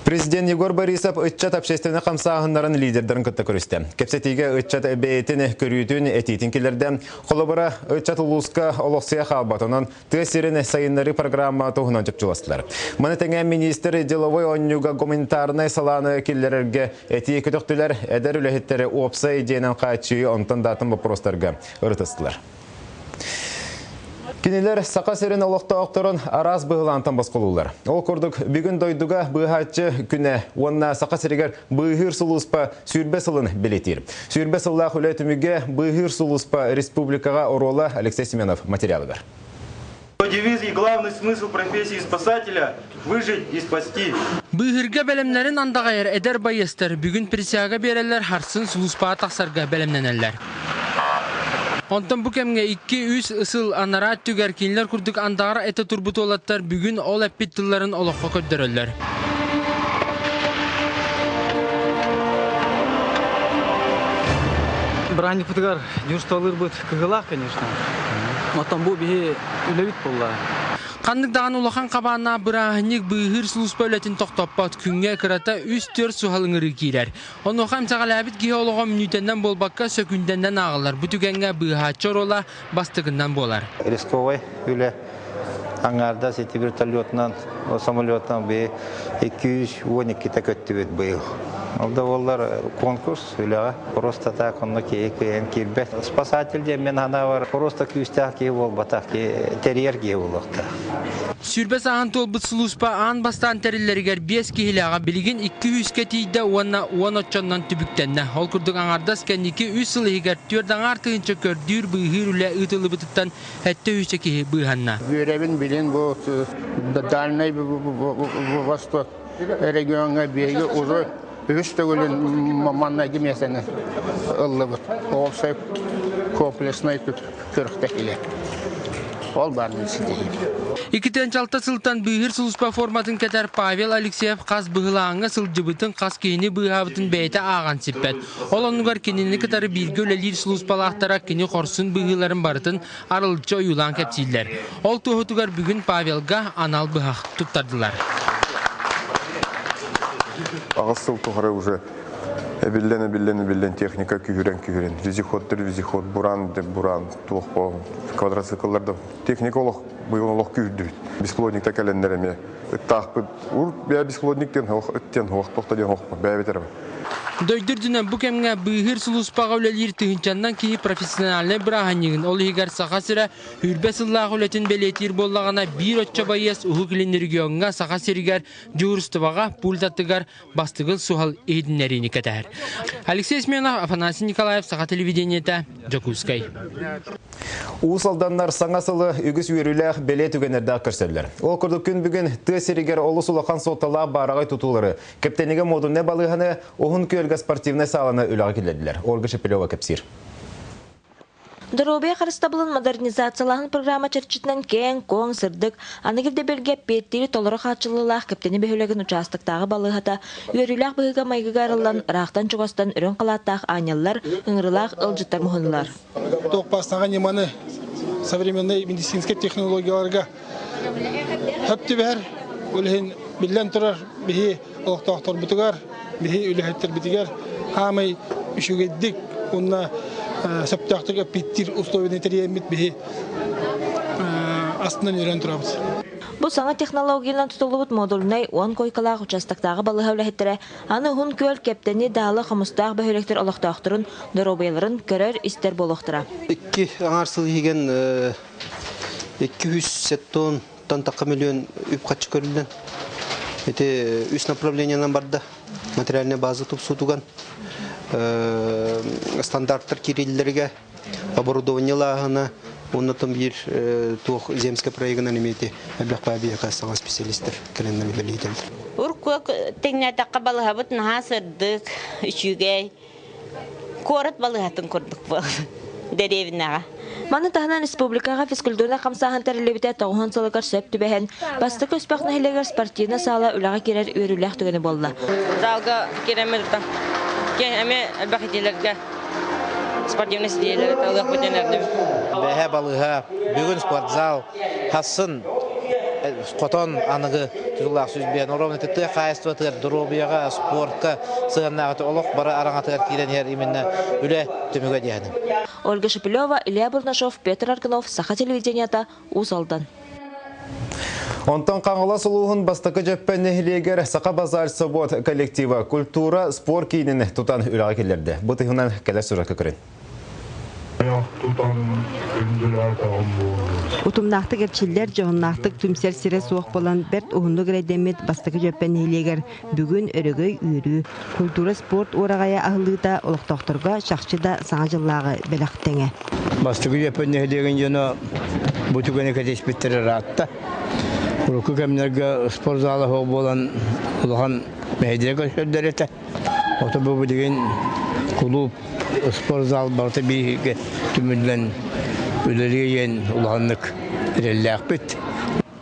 Президент Егор Борисов ыччат общественнай хамсааһыннарын лидердарын кытта көрүстэ. Кэпсэтиигэ ыччат бэйэтин көрүүтүн, этиитин киллэрдэ. Холобура, ыччат улууска олохсуйа хаалбатынан тыа сирин сайыннарыы программа туһунан чопчуластылар. Маны тэҥэ министр деловой оонньууга гуманитарнай салааны киллэрэргэ этии көтөхтүлэр, эдэр үлэһиттэри уопсай идиэнэн хааччыйыы онтон да атын боппуруостарга ырытыстылар. Кинилэр Саха сирин олохтоохторун араас быһылаантан босхолууллар. Ол курдук, бүгүн дойдуга быыһааччы күнэ уонна Саха сиригэр быыһыыр сулууспа сүүрбэ сылын бэлиэтиир. Сүүрбэ сыллаах үлэ түмүгэ быыһыыр сулууспа республикаҕа оруола Алексей Семенов материалыгар. Девиз и главный смысл профессии спасателя – выжить и спасти. Быыһырга бэлэмнэрин андаҕайар эдэр байыастар бүгүн присяга биэрэллэр харсын сулууспаҕа тахсарга бэлэмнэнэллэр. Онтон бу кэмҥэ 2-3 сыл анараа өттүгэр кинилэр курдук андаҕар этэ турбут уолаттар бүгүн ол эппит тылларын олоххо көрдөрөллөр. Бырааһынньыкпытыгар дьуусталыырбыт кыһыылаах, конечно. Оттон бу биһи үлэбит буолла. Ханнык даҕаны улахан хабааннаах бырааһынньык быыһыыр сулууспа үлэтин тохтоппот, күҥҥэ кырата үс-түөрт суһал ыҥырыы киирэр. Онуоха эмсэҕэлээбит киһи олоҕо мүнүүтэннэн буолбакка, сөкүүндэннэн ааҕыллар. Бу түгэҥҥэ быыһааччы оруола бастакыннан буолар. Рисковай үлэ аҥаардас ити вертолетунан, самолетунан би 212-тэ көттүбүт быйыл. Ол да буоллар конкурс үлэҕэ просто так онно киһи кыайан киирбэт. Спасатель диэн мен санаабар просто күүстээх киһи буолбатах, тэрийэр киһи буолуохтаах. Сүүрбэ сааһын туолбут сулууспа аан бастаан тэриллэригэр биэс киһилээҕэ билигин икки сүүскэ тиийдэ уонна уон оччоннон түбүктэннэ. Ол курдук аҥардас кэнники үс сыл иһигэр түөрт аҥаар тыһыынча көрдүүр-быыһыыр үлэ ыытыллыбытыттан сэттэ сүүсчэ киһи быыһанна. Үөрэбин билин бу Дальнай Восток региоҥҥа биһиги уже үһүс төгүлүн маннайгы миэстэни ыллыбыт. Ол сөп комплекснай күрэхтэһиилэр. Ол баар мин ситиһиим. Иккитэн сылтан быыһыыр сулууспа форматын кэтэр Павел Алексеев хас быһылааҥҥа сылдьыбытын, хас киһини быыһаабытын бэйэтэ ааҕан сиппэт. Ол оннугар кинини кытары бииргэ үлэлиир сулууспалаахтара кини хорсун быһыыларын барытын арылыччы ойуулаан кэпсииллэр. Ол туоһутугар бүгүн Павелга анал быһах туттардылар. Аҕыс сыл тухары уже эбиллэн эбиллэн эбиллэн техника күүһүрэн күүһүрэн вездеходтар вездеход буран деп буран туох квадроцикллар да техника олох быйыл олох күүрдүбүт бесплотниктар кэлэннэр эмиэ ыттаахпыт ур бэйэ бесплотник диэн хоох ыт диэн хоох тохто диэн хоох бэйэбит эрэ. Дойду үрдүнэн бу кэмҥэ быыһыыр сулууспаҕа үлэлиир тыһыынчаннан киһи профессиональнай бырааһынньыгын, ол иһигэр Саха сирэ сүүрбэ сыллаах үлэтин бэлиэтиир буоллаҕына, биир оччо байыас Уһук Илин региоҥҥа Саха сиригэр дьуһуурустубаҕа пульт аттыгар бастыгын суһал иһитиннэриини кэтэһэр. Алексей Семенов, Афанасий Николаев, Саха телевидениетэ, Дьокуускай. Уус Алданнар саҥа сылы үгүс үөрүүлээх бэлиэ түгэннэрдээх көрсөллөр. Ол курдук күн бүгүн тыа сиригэр олус улахан суолталаах баараҕай тутуулары, Кэптэнигэ модульнай балыыһаны, Уһун Күөлгэ спортивнай сааланы үлэҕэ киллэрдилэр. Ольга Шепелева кэпсиир. Доруобуйа харыстабылын модернизациялааһын программа чэрчитинэн киэҥ-куоҥ, сырдык, аныгы ирдэбилгэ эппиэттиир толору хааччыллыылаах Кэптэни бөһүөлэгин учаастактааҕы балыыһата үөрүүлээх быһыыга-майгыга арыллан, ыраахтан-чугастан үрүҥ халааттаах аанньаллар, ыҥырыылаах ыалдьыттар муһуннулар. Туох баар ньыманы современный медицинскэй технологияларга хөп түбэһэр. Ол иһин биллэн турар биһи олохтоохторбутугар, биһи үлэһиттэрбитигэр хаамай үчүгэйдик уонна сөптөөхтүк эппиэттиир условияны тэрийэммит биһи астынан үөрэн турабыт. Бу саҥа технологиянан тутуллубут модульнай уон куойкалаах участоктааҕы балыыһа үлэһиттэрэ аны Уһун Күөл, Кэптэни, Даалы, Хомустаах бөһүөлэктэр олохтоохторун доруобуйаларын көрөр-истэр буолуохтара. Икки аҥаар сыл иһигэн 270 тан тахха миллион үп-харчы көрүллэн ити үс направлениенан барда. Материальная база тупсуутуган стандарттар киириллэргэ оборудование лааһына уонна там биир туох земскэй проегынан эмиэ элбэх биһиэхэ саҥа специалистер кэлэннэр үлэлиитэллэр. Уркуок тэҥнээтэххэ балыһабыт наһаа сырдык, үчүгэй. Куорат балыыһатын курдук буол дэриэбинэҕэ. Маны таһынан республикаҕа физкультурнай хамсааһын тэриллибитэ тоҕуһун сылыгар сөп түбэһэн, бастакы Өспөх нэһилиэгэр спортивнай саала үлэҕэ киирэр үөрүүлээх түгэнэ буолла. Залга киирэммит эмиэ элбэх идиэлэргэ спортивнай сидиэлэри ылыахпыт диэн эрдэбит. Бэһэ балыыһа, бүгүн спортзал, хассын. Хотон аныгы тутулаах сүзбиэн оромна тыа хаһаайыстыбатыгар, доруобуйаҕа, спортка сыһыаннааҕыты олох бары араҥатыгар киирэн иһэр именно үлэ түмүгэ диэһиним. Ольга Шепелева, Илья Бурнашов, Петр Аргунов, Саха телевидениета, Уус Алдан. Онтон Хаҥалас улууһун бастакы Дьөппөн нэһилиэгэр Саха базар собуот коллектива культура спорт киинин тутан үлэҕэ киллэрдэ. Бу туһунан кэлэр суракка көрүн. Утумнаахтык эрчиллэр, дьоһуннаахтык түмсэр сирэ суох буолан бэрт уһуннук эрэйдэммит Бастакы Дьөппөн нэһилиэгэр бүгүн өрөгөй үөрүү, культура спорт уораҕайа аһыллыыта олохтоохторго чахчы да Саҥа дьыллааҕы бэлэх тэҥэ. Бастакы Дьөппөн нэһилиэгин дьоно бу түгэни кэтэспиттэрэ ыраатта. Урукку кэмнэргэ спорт зала суох буолан улахан мэһэйдэри көрсөрдөр этэ. Ото бу билигин кулууп, спортзал барыта бииргэ түмүллэн үлэлиэн улаханнык эрэллээхпит.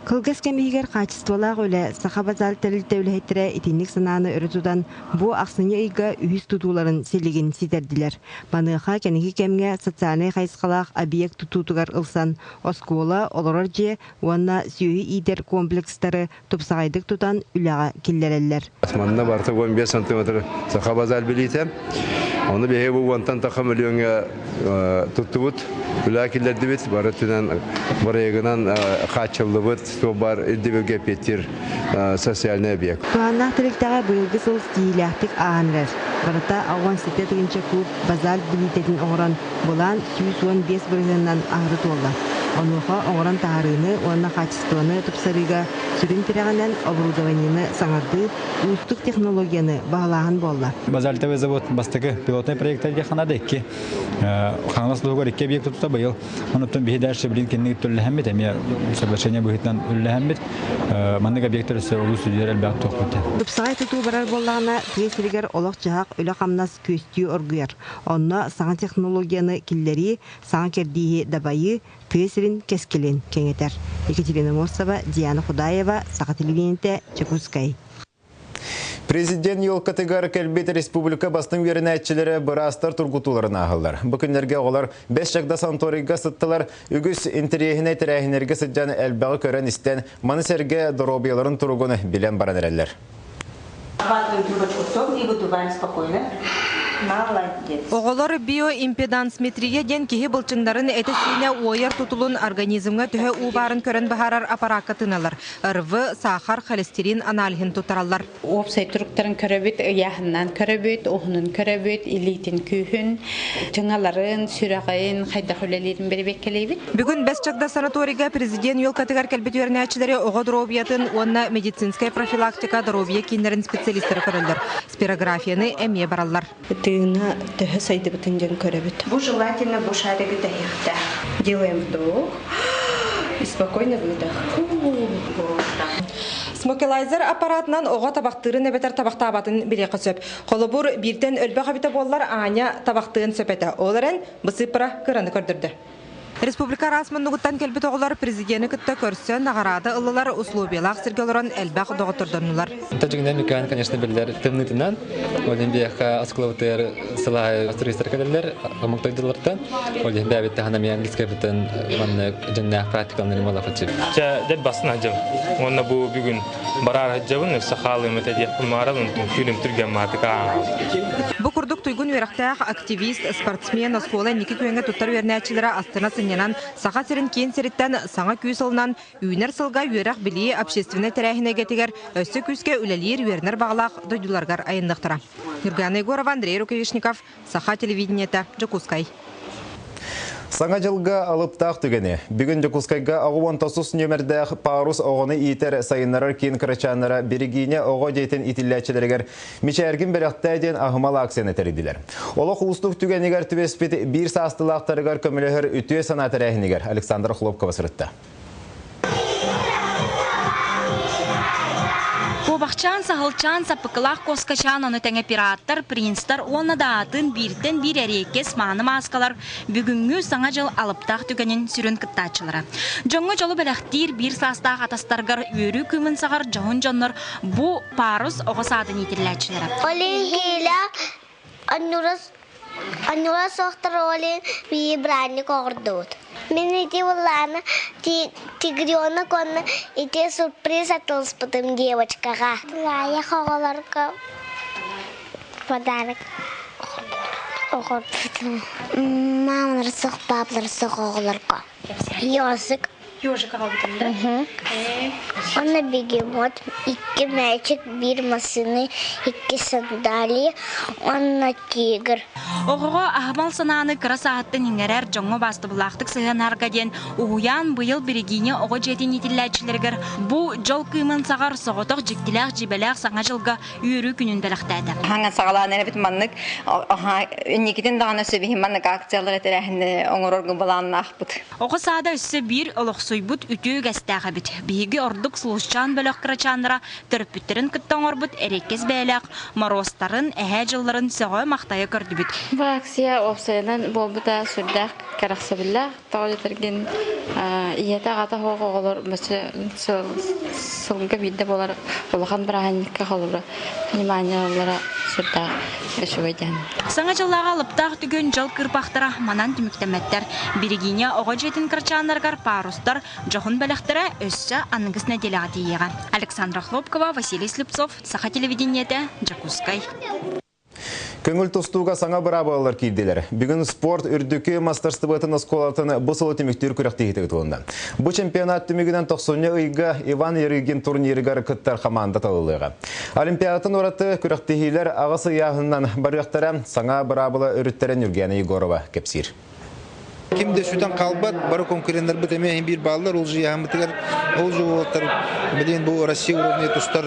Кылгас кэм иһигэр хаачыстыбалаах үлэ Саха базар тэрилтэ үлэһиттэрэ итинник санааны өрө тутан, бу ахсынньы ыйга үһүс тутууларын силигин ситэрдилэр. Маныаха кэнники кэмҥэ социальнай хайысхалаах объект тутуутугар ылсан, оскуола, олорор дьиэ уонна сүөһү иитэр комплекстары тупсаҕайдык тутан үлэҕэ киллэрэллэр. Манна барыта 15 сантиметр саха базар билиитэ. Ону биһиги бу уонтан таха мөлүйүөҥҥэ туттубут, үлэҕэ киллэрдибит. Бары өттүнэн бырайыагынан хааччыллыбыт, туох баар ирдэбилгэ эппиэттиир социальный объект. Туһааннаах тэрилтэҕэ быйылгы сыл ситиһиилээхтик ааһан эрэр. Барыта 67 тыһыынча куб базальт билиитэтин оҥорон, былаан 115 бырыһыанынан аһары туолла. Онуоха оҥорон таһаарыыны уонна хаачыстыбаны тупсарыыга сүрүн тирэҕинэн оборудованиены саҥардыы, уустук технологияны баһылааһын буолла. Базальтовый завод бастакы пилотный проекта диэххэ икки Хаҥалас улууһугар икки объект тутта быйыл. Онуттан биһи дальше билин кинини төллөһөммүт эмиэ соглашение быһыытынан үллэһэммит. Маннык объектар өссө улуус сүдүлэр элбэх туохпут. Тупсаҕай тутуу барар буоллаҕына, тыа сиригэр олох-дьаһах, үлэ-хамнас күөстүү оргуйар. Онно саҥа технологияны киллэрии, саҥа кэрдииһи дабайыы тыа сирин кэскилин кэҥэтэр. Екатерина Морсова, Диана Худаева, Саха телевидениетэ, Чекускай. Президент елкатыгар кэлбит республика бастыҥ үөрэнээччилэрэ быраастар тургутууларын ааһаллар. Бу күннэргэ оҕолор Бэс Чагда санаторийга сыттылар, үгүс интэриэһинэй тэрээһиннэргэ сылдьан элбэҕи көрөн-истэн, маны сэргэ доруобуйаларын туругун билэн баран эрэллэр. Обхватываем трубочку сок и выдуваем спокойно. Молодец. Оҕолор биоимпедансметрия диэн киһи былчыҥнарын этэ-сиинэ уойар тутулун организмҥа төһө уу баарын көрөн быһаарар аппараакка тыыналар. РВ, саахар, холестерин аналиһын туттараллар. Уопсай туруктарын көрөбүт, ыйааһыннаан көрөбүт, уһунун көрөбүт, илиитин күүһүн, тыҥаларын, сүрэҕин хайдах үлэлиирин бэрэбиэркэлиибит. Бүгүн Бэс Чагда санаторийга президент елкатыгар кэлбит үөрэнээччилэри оҕо доруобуйатын уонна медицинскэй профилактика доруобуйа кииннэрин специалистара көрөллөр. Спирографияны эмиэ бараллар. Тыына төһө сайдыбытын дьон көрөбүт. Бу желательно бу шаригы тэһиэхтээх. Делаем вдох и спокойно выдох. Смокелайзер аппаратынан оҕо табахтыырын эбэтэр табахтаабатын билиэххэ сөп. Холобур, бииртэн өлбөх эбитэ буоллар Аня табахтыан сөп этэ. Ол эрэн, бу сыыппара кыраны көрдөрдө. Республика араас муннугуттан кэлбит оҕолор президени кытта көрсөн наҕараада ыллылар, условиялаах сиргэ олорон элбэх доҕоттордоннулар. Тажигинен Микаан, конечно, биллэр тымнытынан. Олимпиаха осколобытыгар сылаһай туристар кэлэллэр, омук дойдулартан. Ол иһин бэйэбит таһынан эмиэ английскайбытын маннык дьоннаах практикаларын малафачы. Чэ, дед басын ажым. Онна бу бүгүн бараар ажабын, өссө хаалыым этэ диэхпин маарабын, күнүм түргэн маатыка. Бу курдук туйгун үөрэхтээх активист, спортсмен, оскуола инники күөҥҥэ туттар үөрэнээччилэрэ астына сынньанан, Саха сирин киин сириттэн саҥа күүс ылынан, үүнэр сылга үөрэх-билии общественнай тэрээһин эйгэтигэр өссө күүскэ үлэлиир, үөрэнэр баҕалаах дойдуларыгар айанныахтара. Нюргана Егорова, Андрей Рукавишников, Саха телевидениета, Дьокуускай. Саҥа дьылга алыптаах түгэни. Бүгүн Дьокуускайга 69 нүөмэрдээх парус оҕону иитэр сайыннарар киин кырачааннара Берегиня оҕо дьиэтин иитиллээччилэригэр Мичээргин бэлэхтээ диэн аһымал акцияны тэрийдилэр. Олох уустук түгэнигэр түбэспит биир саастыылаахтарыгар көмөлөһөр үтүө санаа тэрээһинигэр Александра Хлопкова сырытта. Куобахчаан, саһылчаан, саппыкылаах куоскачаан, ону тэҥэ пираттар, принцтар уонна да атын бииртэн биир эриэккэс мааны мааскалар бүгүҥҥү Саҥа дьыл алыптаах түгэнин сүрүн кыттааччылара. Дьоҥҥо дьолу бэлэхтиир биир саастаах атастаргар үөрүү кыымын саҕар дьоһун дьоннор бу парус оҕо саадын иитиллээччилэрэ. Олиһиилээх Анньура суохтар олин бии браанньык оҕордубут. Мин ити былааны тигренок уонна ити сюрприз атылыспытым девочкаҕа. Тулаайах оҕолорго подарок оҕорбутум. Мамалар суох, папалар суох оҕолорго. Ёсик. Ёжик аҕалбытым да? Уонна бегемот, икки мээчик, биир массыына, икки сандалия уонна тигр. Оҕоҕо аһымал санааны кыра сааһыттан иҥэрэр, дьоҥҥо баастабыллаахтык сыһыаннарга диэн уһуйаан быйыл Берегиня оҕо дьиэтин иитиллээччилэригэр бу дьол кыымын саҕар соҕотох дьиктилээх-дьиибэлээх Саҥа дьылга үөрүү күнүн бэлэхтээтэ. Хаҥа саҕалаан эрэбит маннык инникитин даҕаны сөбүһүн маннык акциялары тэрээһини оҥорорго былааннаахпыт. Оҕо саада өссө биир олохсуйбут үтүө үгэстээх эбит. Биһиги ордук Сулусчаан бөлөх кырачааннара төрөппүттэрин кытта оҥорбут эриэккэс бэйэлээх Моруостарын, эһээ дьылларын сөҕө-махтайа көрдүбүт. Бу акция уопсайынан буолбута сүрдээх кэрэхсэбиллээх. Тоҕо диэтэргин ийэтэ аҕата суох оҕолор сылга биирдэ буолар улахан бырааһынньыкка холобура вниманиелара сүрдээх үчүгэй диэн. Саҥа дьыллааҕы алыптаах түгэн дьол кырпахтара манан түмүктэммэттэр. Берегиня оҕо дьиэтин кырачааннарыгар парустар дьоһун бэлэхтэрэ өссө аныгыс нэдиэлэҕэ тиийиэҕэ. Александра Хлопкова, Василий Слепцов, Саха телевидениетэ, Дьокуускай. Көҥүл тустууга саҥа быраабылалар киирдилэр. Бүгүн спорт үрдүкү мастарстыбыатын оскуолатын бу сылы түмүктүүр күрэхтэһиитэ ыытылынна. Бу чемпионат түмүгүнэн тохсунньу ыйга Иван Ярыгин турнирыгар кыттар хамаанда талыллыаҕа. Олимпиадатын ураты күрэхтэһиилэр аҕыс ыйааһынынан барыахтара. Саҥа быраабыла өрүттэрин Юргена Егорова кэпсиир. Ким да сүтэн хаалбат, бары конкуреннарбыт эмиэ биир бааллар, ол же яһаммытыгар, ол же уолаттар, билин бу Россия уровня тустар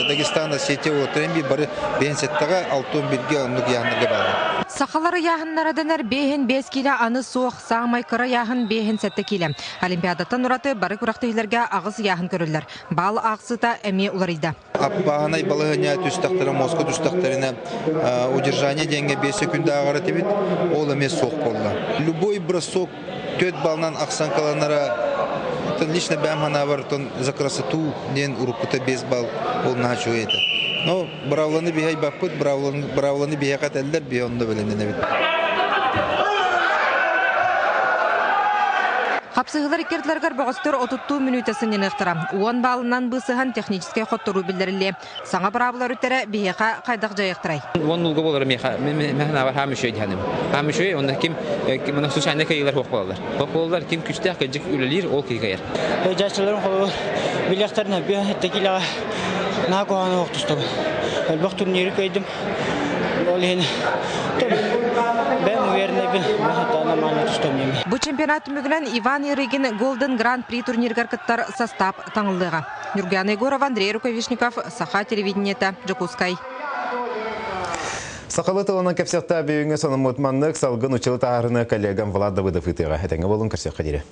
Дагестан, Осетия уолаттар эм биир бары бэйэн сэттэҕэ, алтон бирге оннук яһаннарга бааллар. Сахалар ыйааһыннара дэнэр бэһин бэс киилэ аны суох, саамай кыра ыйааһын бэһин сэттэ киилэ. Олимпиадаттан ураты бары күрэхтэһиилэргэ аҕыс ыйааһын көрүллэр. Баал аахсыыта эмиэ уларыйда. Аппааһынай балаһыанньа түстэхтэрэ, мозга түстэхтэринэ удержание диэҥҥэ 5 секунда ааҕар этибит, ол эмиэ суох буолла. Любой бросок 4 баллынан ахсанкаланара лично бэйэм санаабар за красоту диэн уруккута 5 балл ол наһаа үчүгэй этэ. Но бравланы биһэй баппыт, бравланы биһиэхэ этэллэр, биһи онно бэлэмнэнэбит. Хапсыһыылар иккэрдилэригэр бөҕөстөр отуттуу мүнүүтэ сынньаныахтара. Уон баалынан быысыһан техническэй хотторуу биллэриллиэ. Саҥа быраабыла өрүттэрэ биһиэхэ хайдах дьайыахтарай? Уон нулга буолар миэхэ мин хаам үчүгэй диһаным. Хаам үчүгэй, онно ким мына случайно кыайыылар суох буолаллар. Суох буолаллар, ким күчтээх кырдьык үлэлиир, ол киһи кыайар. Дьаачыларым холобур билиэхтэрин өбүө текилаҕа наһаа куһаҕаны охтустубун. Элбэх турниры кыайдым. Ол иһин бэйэм уверенныйбын Бу чемпионат түмүгүнэн Иван Ярыгин Golden Grand Prix турнирыгар кыттар састаап таҥыллыаҕа. Нюргуяна Егорова, Андрей Рукавишников, Саха телевидениета, Дьокуускай. Сахалы тылынан кэпсэхтэ бүгүҥҥү сонуммут маннык салгын учыл таарыны коллегам Влад Давыдов ыытыаҕа. Этэҥҥэ буолун көрсүөххэ диэри.